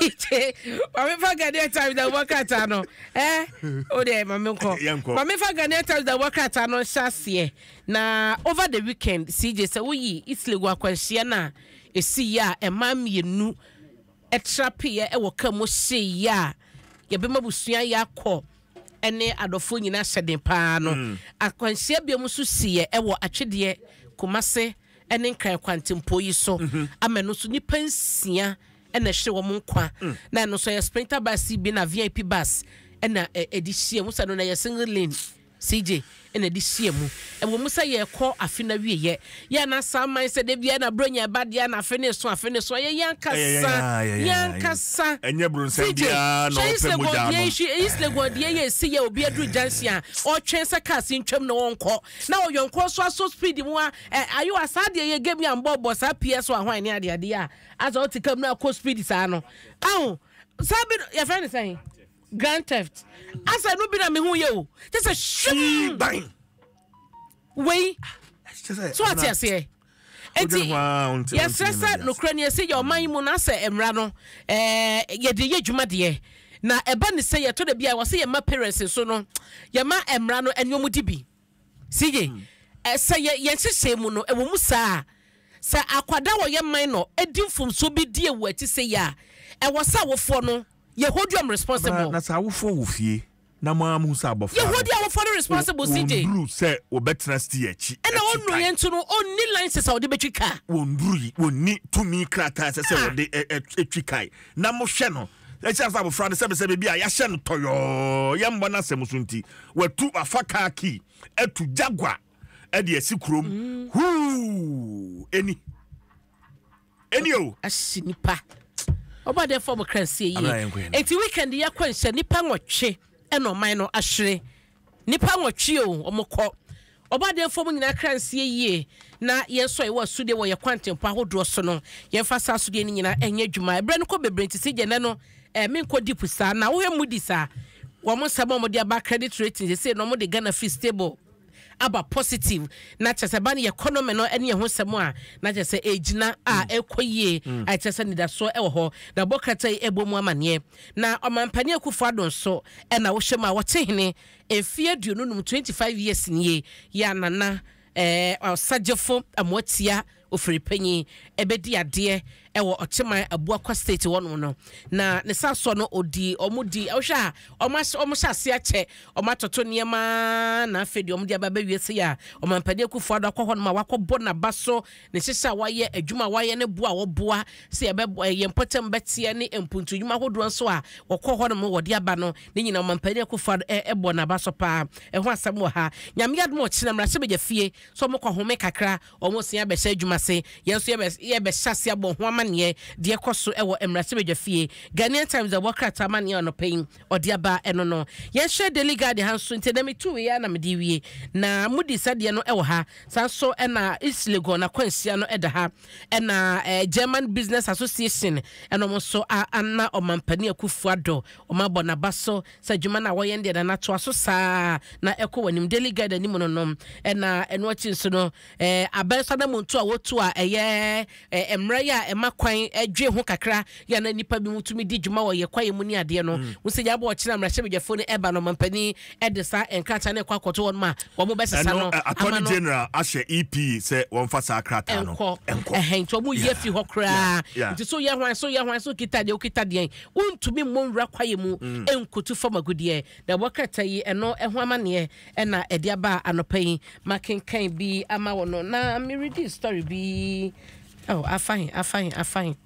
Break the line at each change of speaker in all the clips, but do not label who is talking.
CJ, maame fa Ghanaian Times na wɔ krataa no. Eh, o deɛ maame nkɔ. Maame fa Ghanaian Times na wɔ krataa no nhyɛ aseɛ. Na over the weekend, CJ, sɛ woyi East Legon akwanhyia no a ɛsi yɛ a ɛmaa mmienu ɛtrapeeɛ ɛwɔ kaa mu hyeeɛ a yɛbɛma abusua yɛ akɔ ne adɔfoɔ nyinaa hyɛ den paa no. Mm. Akwanhyia biom nso siiɛ ɛwɔ Atwedeɛ, Kumase ne Nkran kwantempɔn yi so mm -hmm. ama ɛno nso nnipa nsia ɛna ɛhwere wɔn nkwa. Mm. Na ɛno nso ɛyɛ sprinter bus bi na VIP bus ɛna ɛde hyia mu sɛ no na ɛyɛ single lane. CJ na ɛde hyia mu. Ɛwɔ mu sɛ yɛrekɔ afe no awieɛ, yɛ na saa man sɛ da biara na Buronya ɛba deɛ na afe no eso, afe no eso, ɛyɛ yɛn ankasa, yɛn ankasa.
Ɛnyɛ bronsam
CJ,
biara na
hwɛ East
ɔpɛ
Legon
mogya
deɛ
anom.
yi, East Legon deɛ yɛ esi yɛ obi aduru junction a, ɔretwɛn sɛ cars ntwam na ɔnkɔ, na ɔyɔnkoɔ nso asɔ speed mu a, ɛ, ayewa saa deɛ yɛ game yi a mbɔɔbɔ saa PS ahwan ne adeadeɛ a, asɛ ɔte car mu na akɔ speed saa no, aho, saa bi no, yɛfrɛ no sɛn? Grand theft. Asa no bi na mehu yɛ o. Kyɛ sɛ hwim.
Ban.
Wei. So ate aseɛ. Eti yɛsrɛ sɛ nokorɛ ni ɛsɛ yɛ ɔman yi mu na asɛ mmara no ɛɛ yɛde yɛ adwuma deɛ na ɛba ne sɛ yɛtɔ da bi a wɔsɛ yɛma parents nso no yɛma mmara no ɛne wɔn di bi. CJ, sɛ yɛ yɛn nhyehyɛe mu no ɛwɔ mu saa a sɛ akwadaa a ɔyɛ minor di mfomsoɔ bi di ewu ɛte sɛ yi a ɛwɔ sɛ awofoɔ no Yɛ hold them responsible.
Na sɛ awofoɔ wɔ fie na mo ara mohu sɛ abɔfra
no. Yɛ hold awofoɔ no responsible CJ.
Wɔnduru sɛ wɔbɛtena steer akyi.
Ɛna ɔnnuru yɛn nso no ɔnni license a ɔde bɛtwi car.
Wɔnduru yi wɔnni tumi krataa ɛsɛ sɛ wɔde twi car na mohwɛ no. Ɛsiane sɛ abɔfra no sɛbesɛbe bi a yɛahyɛ no tɔyɔɔ yɛmmɔ n'asɛm so nti watu wafa car key atu Jaguar de asi kurom huu ɛni. Ɛni o.
Ahye nipa. Ɔba deɛ fɔm kra nsie yie. Eti weekend yɛ kɔ nhyɛ nipa nwɔtwe ɛna ɔman no ahwere. Nipa nwɔtwe o ɔmo kɔ. Ɔba deɛ fɔm nyinaa kra nsie yie na yɛn nso a yɛwɔ asudie wɔ yɛ kwantempɔ ahodoɔ so no yɛnfa saa asudie no nyinaa ɛnyɛ adwuma. Ɛbrɛ no kɔ bebree nti sɛ gye nɛ no ɛɛ menkɔ deep saa na wohwɛ Moody's a wɔn nsɛm a wɔde aba credit rating sese no wɔde Ghana fi stable aba positive na kyerɛ sɛ ba no yɛ economy no ne ɛho sɛm a na kyerɛ sɛ ɛgyina a mm. ɛkɔ yie mm. a kyerɛ sɛ nidasoɔ ɛwɔ hɔ na bɔ krataa yi ɛbɔ mu amaneɛ na ɔmampanin akufo addo nso ɛna wohyɛ mu a wɔte hene mfeɛ 25 25 years nie yɛ anana ɛɛ ɔsagyefo amoatia Ofiripanyin bɛdi adeɛ wɔ Ɔkyeman Abuakwa State hɔnom no, na ne sa soɔ no ɔdi wɔn di wohwɛ a wɔn ahyɛ wɔn hyɛ aseɛ akyɛ wɔn atoto nneɛma na afei deɛ wɔn de aba abɛwie se a Ɔmampanin Akufo Addo akɔ hɔnom a wakɔbɔ n'aba so ne hyehyɛ a wayɛ adwuma a wayɛ ne boa a wɔboa sɛ yɛbɛ yɛn mpɔtam bɛteɛ ne mpuntu nnwuma ahodoɔ nso a wɔkɔ hɔnom wɔde aba no ne nyinaa Ɔmampanin Akufo Addo ɛbɔ n'aba so paa ɛho asɛm wɔ ha. Nyame adom ɔkyena mmarahyɛbadwa fie sɛ wɔkɔ home kakra Wɔresan abɛhyɛ adwuma ase. Yɛn nso yɛbɛ yɛbɛhyɛ ase abɔ ho amanneɛ deɛ ɛkɔ so wɔ mmarahyɛbadwa fie. Ghanaian Times ɛwɔ krataa amanneɛ anɔpa yi ɔde aba ɛno no. Yɛnhwɛ Daily Guide ha nso nti ɛnɛ metu wei ara na mede wie. Na mudi saa deɛ no wɔ ha. Saa nso ɛna East Legon akwanhyia no ɛda ha. Ɛna eh, German Business Association ɛna wɔn nso a ana Ɔmampanin Akufo Addo wɔn abɔ n'aba so sɛ adwuma no a wɔyɛ no deɛ na natoa so saa na ɛkɔ w'anim. Daily Guide anim no nom ɛna ɛno akyi nso no ɛɛ aban nso anamontu a wɔtu a ɛyɛ ɛɛ mmara yi a ɛma kwan ɛdwe ho kakra yɛ na nnipa bi mu tumi di dwuma wɔ yɛ kwaeɛ mu ne adeɛ no. Mm. Wo sɛ yɛabɔ ɔkyena mmarahyɛbadwafoɔ no ɛba no ɔmampanin ɛde saa nkrataa no ɛkɔ akɔto wɔn a wɔn bɛsesa no
ama
no.
Attorney General ahyɛ EP sɛ wɔmfa saa krataa no
nkɔ. Ɛhɛn nti wɔn yi afi hɔ koraa. Nti so yɛ hwan so yɛ hwan so kita deɛ okita deɛ Wontumi mmɔ nwura kwaeɛ mu nkotu fam agudeɛ. Na ɛwɔ krataa yi, ɛno ho amanneɛ na ɛde aba anɔpa yi. Makenkan bi ama wo no, na meredi story bi. Oh, afa he, afa he, afa he.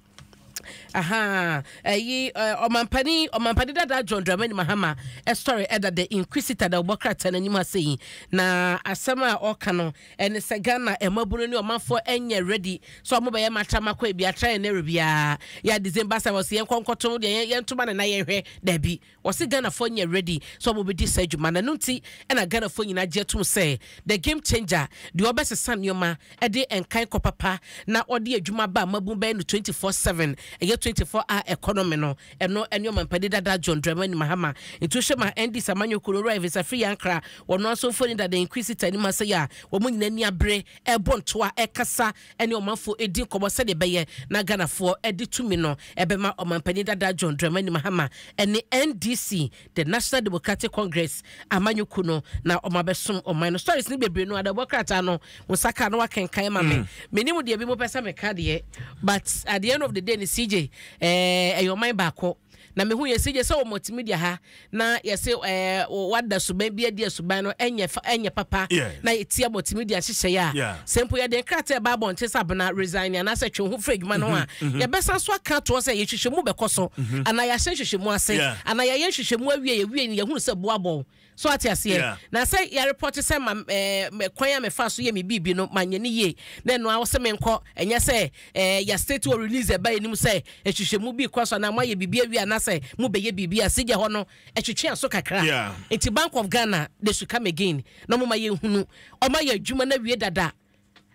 Aha, ɛyi, ɔmampanin, ɔmampanin dada John Dramani Mahama story ɛda The Inquisitor da wɔbɔ krataa no anim ha sɛ yi. Na asɛm a ɔka no, Ɛne sɛ Ghana mmabunu ne ɔmanfoɔ nyɛ ready sɛ ɔmo bɛyɛ matra makɔ ebi atra yɛn nɛrɛ biara yɛ a December sɛ wɔsi yɛn nkɔ nkɔto deɛ yɛn ntoma ne na yɛn hwɛ dabi wɔsi Ghanafoɔ nyɛ ready sɛ ɔmo bɛdi saa adwuma no ɛno nti ɛna Ghanafoɔ nyinaa gye atum sɛ the game changer deɛ ɔbɛsesa nneɛma ɛde nkan kɔ papa na ɔde adwuma ba mmabunu bɛyɛ no 24/7 Ɛyɛ 24 hour economy no, ɛno ɛne ɔmampanin dada John Dramani Mahama. Nti wohwɛ ma NDC amanyɔkuo no, Owura Elvis Afriyie Ankrah, wɔn ara nso mfoni dada Inquisitor anim ha sei a wɔn nyinaa ani abere ɛrebɔ ntoa, ɛrekasa ɛne ɔmanfoɔ ɛredi nkɔmmɔ sɛdeɛ ɛbɛyɛ na Ghanafoɔ ɛde tumi no ɛbɛma ɔmampanin dada John Dramani Mahama ɛne NDC, The National Democratic Congress, amanyɔkuo no na wɔn abɛsom ɔman no. Stories no bebree no adabɔ krataa no wo nsa ka na wakenkan ma me. Menim deɛ bi mo pɛ sɛ meka deɛ, but at the end of the day no CJ, ɛyɛ ɔman baako. Na mehu yɛ CJ sɛ wɔ multimedia ha na yɛse ɛɛ wada suban bi adi a suban no ɛnyɛ fa ɛnyɛ papa na yɛtia multimedia nhyehyɛeɛ a sɛ mpo yɛde nkrataa ɛba abɔnten sɛ abena resign anaasɛ twe wo ho firi adwuma no ho a yɛbɛsan so aka atoɔ sɛ yɛhwehwɛmu bɛkɔ so anaa yɛahyɛ nhwehwɛmu ase anaa yɛayɛ nhwehwɛmu awie yɛwie no yɛhunu sɛ boa bɔn. So ate aseɛ?
Yeah.
Na sɛ yɛarepɔte sɛ ma ɛɛ kwan a mefaa so yɛ me biribi no manyɛ no yie na ɛno ara sɛ menkɔ ɛnyɛ sɛ ɛɛ yɛ state wɔ release ɛba anim sɛ nhwehwɛmu bi kɔ so anaa moayɛ biribi awie anaasɛ mobɛyɛ biribi a sigya hɔ no ɛtwetwe aso kakra.
Yeah.
Nti Bank of Ghana they should come again na wɔma yɛnhunu wɔayɛ adwuma no awie dada.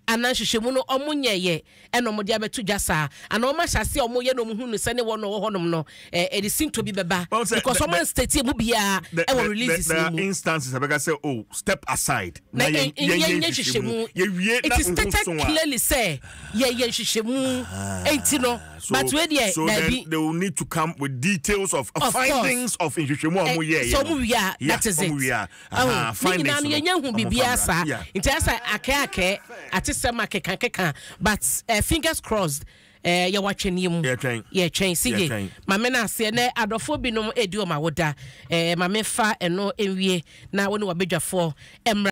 Anaa nhwehwɛmu no ɔmo nyɛɛyɛ ɛna ɔmo de abɛto dwa saa? Anaa ɔmo ahyɛ aseɛ a ɔmo yɛ na ɔmo hu no sɛ ne wɔn a ɔwɔ hɔnom no ɛde sintɔ bi bɛba?
Wɔn sɛ
Because
the
ɔmo
the
anstate emu biara
the
ɛwɔ
the
releases
there
no
are
mu.
instances a bɛka sɛ oh step aside
Na
na yɛn
yɛn
yɛnyɛ
yɛnyɛ
nhwehwɛmu
nhwehwɛmu.
yɛwie
It
na
is
wo ho
stated
so a
clearly sɛ yɛyɛ nhwehwɛmu enti no
so
but wei deɛ
so then
daabi.
they will need to come with details of
Of course.
findings of nhwehwɛmu a
Ɛ
wɔn yɛɛyɛ
sɛ
no
ɔmo wie a
yeah
that is it.
wɔn wie a
Ɔho,
aha
ne
findings
nyinaa no
no
yɛnya hu
wɔn fa
biribiara
mmra
saa
yeah.
nti ayɛ sɛ akɛɛ akɛɛ atesɛm akekakeka but eh, fingers crossed eh, yɛwɔ atwɛneɛ mu
Yɛtwɛn.
yɛtwɛn sigye
Yɛtwɛn.
mame no aseɛ nɛ adɔfoɔ binom ɛdi wɔn awoda eh, mame fa ɛno nwie na wo ne wabadwafoɔ mmra.